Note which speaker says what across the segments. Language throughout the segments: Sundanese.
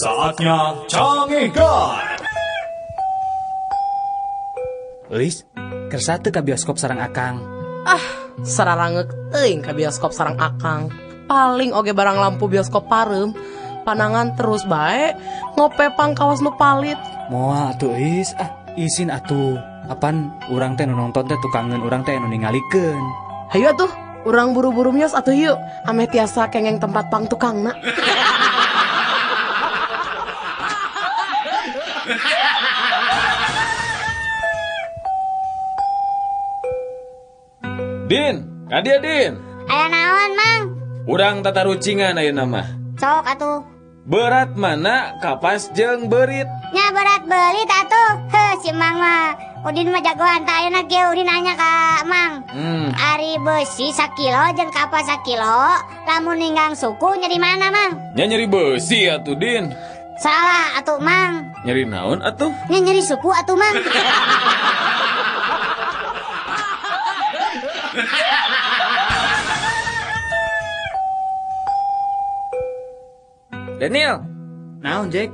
Speaker 1: Saatnya Cangehgar.
Speaker 2: Euis, kersa teu ka bioskop sareng Akang?
Speaker 3: Ah, sararangeuk teuing ka bioskop sareng Akang. Paling oge barang lampu bioskop pareum, panangan terus bae ngope pangkawas nu palit.
Speaker 2: Moal atuh Euis, ah isin atuh. Apan urang teh nu nonton teh tukangeun urang teh nu ningalikeun.
Speaker 3: Hayu atuh, urang buru-buru mios atuh yuk, ameh tiasa kengeng tempat pang tukangna.
Speaker 4: Din, kadia Din.
Speaker 5: Aya naon, Mang?
Speaker 4: Urang tatarucingan ayeuna mah.
Speaker 5: Sok atuh.
Speaker 4: Berat mana kapas jeung beurit?
Speaker 5: Nya berat beurit atuh. Heuh, si Mang mah. Udin mah jagoan tah ayeuna ge Udin nanya ka Mang. Ari beusi sakilo jeung kapas sakilo, lamun ninggang suku nyeri mana, Mang?
Speaker 4: Nya nyeri beusi atuh, Din.
Speaker 5: Salah atuh, Mang.
Speaker 4: Nyeri naon atuh?
Speaker 5: Nya nyeri suku atuh, Mang.
Speaker 4: Daniel,
Speaker 2: naon Jack?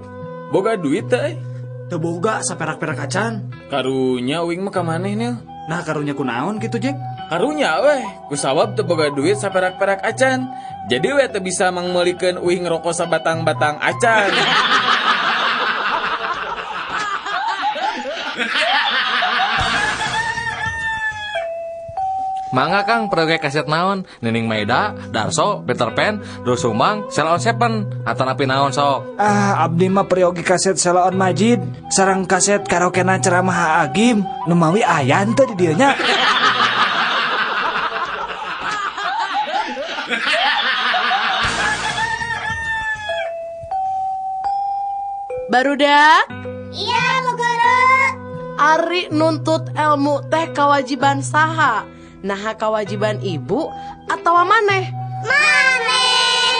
Speaker 4: Boga duit teh?
Speaker 2: Teu boga saperak-perak acan.
Speaker 4: Karunya uing mah ka maneh, Nil.
Speaker 2: Nah, karunya ku naon kitu, Jack?
Speaker 4: Karunya weh, ku sawab teu boga duit saperak-perak acan. Jadi weh teu bisa mangmeulikeun uing rokok sabatang-batang acan.
Speaker 6: Mangga Kang, proyek kaset naon? Nining Maida, Darso, Peter Pan, Dosumang, Sheila on 7, atanapi naon sok?
Speaker 7: Ah, abdi mah peryogi kaset Sheila on Majid, sareng kaset karaokena ceramah Agim, nu mawi aya teu di dieu nya.
Speaker 3: Barudak?
Speaker 5: Iya, Bu Guru.
Speaker 3: Ari nuntut ilmu teh kewajiban saha? Nah, kewajiban ibu atau maneh?
Speaker 5: Maneh.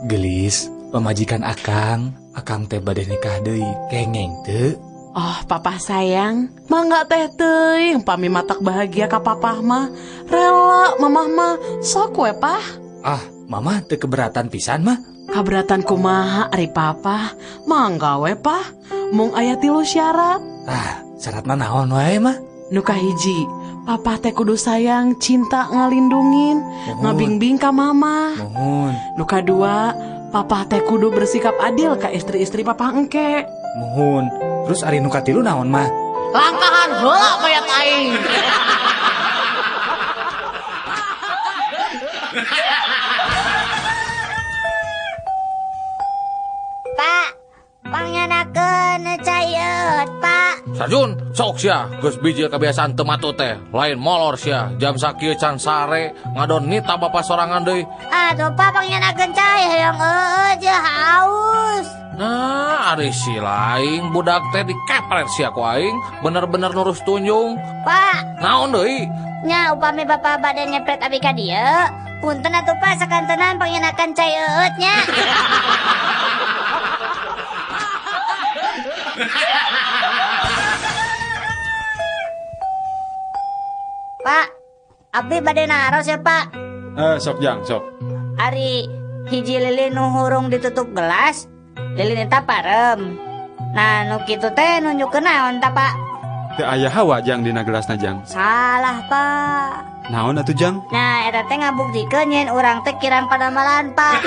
Speaker 2: Gelis, pamajikan Akang, Akang teh bade nikah deui, kengeng teu?
Speaker 3: Oh, papa sayang, mangga teh teuing pami matak bahagia ka papah mah. Rela mamah mah, sok we pah.
Speaker 2: Ah, mama teu keberatan pisan mah.
Speaker 3: Kaberatan kumaha ari papa, mangga we pah, mung aya 3 syarat.
Speaker 2: Ah, syaratna naon wae mah?
Speaker 3: Nu kahiji, papa teh kudu sayang, cinta ngalindungin, ngabingbing ka mama.
Speaker 2: Muhun.
Speaker 3: Nu kadua, papa teh kudu bersikap adil ka istri-istri papa engke.
Speaker 2: Muhun. Terus ari nu katilu naon mah?
Speaker 3: Langkahan heula mayat aing.
Speaker 5: Pak, pangyanakeun cai Pak.
Speaker 6: Sarjun, sok sia, geus bijil kebiasaan teu matut teh. Lain molor sia, jam sakieu can sare, ngadon nita bapa sorangan deui.
Speaker 5: Aduh, Pak, pangyanakeun cai hoyong eueuh jeung haus.
Speaker 6: Nah, ari si lain budak teh dikepret sia ku aing, bener-bener nurus tunjung.
Speaker 5: Pak,
Speaker 6: naon deui?
Speaker 5: Nya upami bapa bade nyepret abi ka dieu, punten atuh Pak sakantenan pangyanakeun cai eueut nya. Pak, abdi bade naros ya Pak.
Speaker 4: Sok jang, sok.
Speaker 5: Ari hiji lilin nu hurung ditutup gelas, lilin eta parem. Nah, nu kitu teh nunjukkeun naon ta Pak?
Speaker 8: Teu aya hawa jang dina gelasna jang.
Speaker 5: Salah Pak.
Speaker 8: Naon atuh jang?
Speaker 5: Nah, eta teh ngabuktikeun yen urang teh kirang padamalan Pak.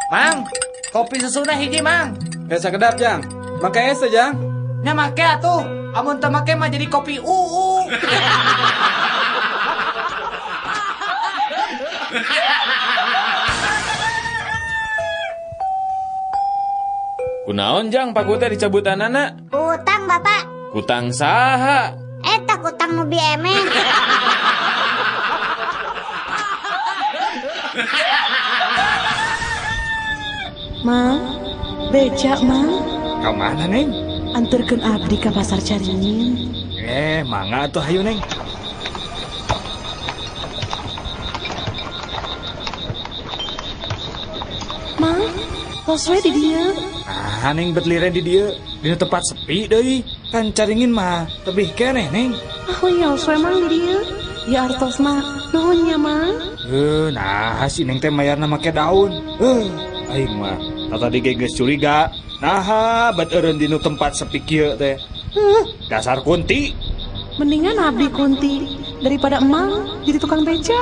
Speaker 7: Mang, kopi susuna hiji, Mang.
Speaker 8: Sakedap, Jang. Make es teh, Jang.
Speaker 7: Nya make atuh. Amun teu make mah jadi kopi uu.
Speaker 4: Kunaon, Jang, paku teh dicabutanana?
Speaker 5: Kutang, Bapak.
Speaker 4: Kutang saha?
Speaker 5: Eta kutang nu biemeh.
Speaker 3: Mang, beca Mang.
Speaker 2: Ka mana, Neng?
Speaker 3: Anterkeun abdi ka pasar Caringin.
Speaker 2: Mangga atuh hayu, Neng.
Speaker 3: Mang, Tos we di dieu.
Speaker 7: Ah, Neng bet liren di dieu, dina tempat sepi deui. Kan caringin mah tebih keneh, Neng.
Speaker 3: Ah, wios we Mang di dieu. Ya artosna, nuhun nya Mang.
Speaker 7: Nah si Neng teh mayarna make daun. Aing mah tadi ge geus curiga. Naha bet eureun dinu tempat sepi kieu teh. Dasar kunti.
Speaker 3: Mendingan abdi kunti daripada emang jadi tukang beca.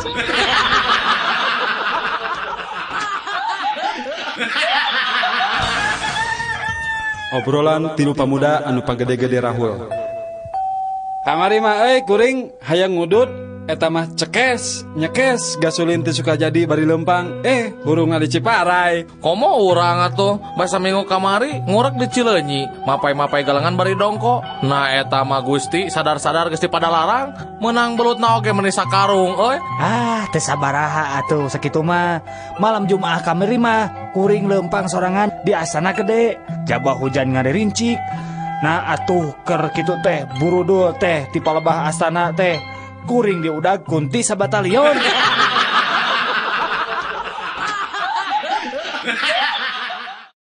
Speaker 8: Obrolan tilu pamuda anu pagede-gede rahul. Kamari mah euy kuring hayang ngudut eta mah cekes, nyekes gasolin teh suka jadi bari lempang. Hurungna di Ciparai.
Speaker 6: Komo urang atuh basa minggu kamari ngurek di Cileunyi, mapai-mapai galengan bari dongko. Nah eta mah Gusti sadar-sadar geus dipadalarang, meunang belutna oge meuni sakarung euy.
Speaker 7: Ah, teu sabaraha atuh sakitu mah. Malam Jumaah kamari mah kuring lempang sorangan di Astana Gede. Jaba hujan ngaririncik. Nah atuh ker kitu teh burudul teh ti palebah Astana teh. Kuring diudag kunti sabatalion.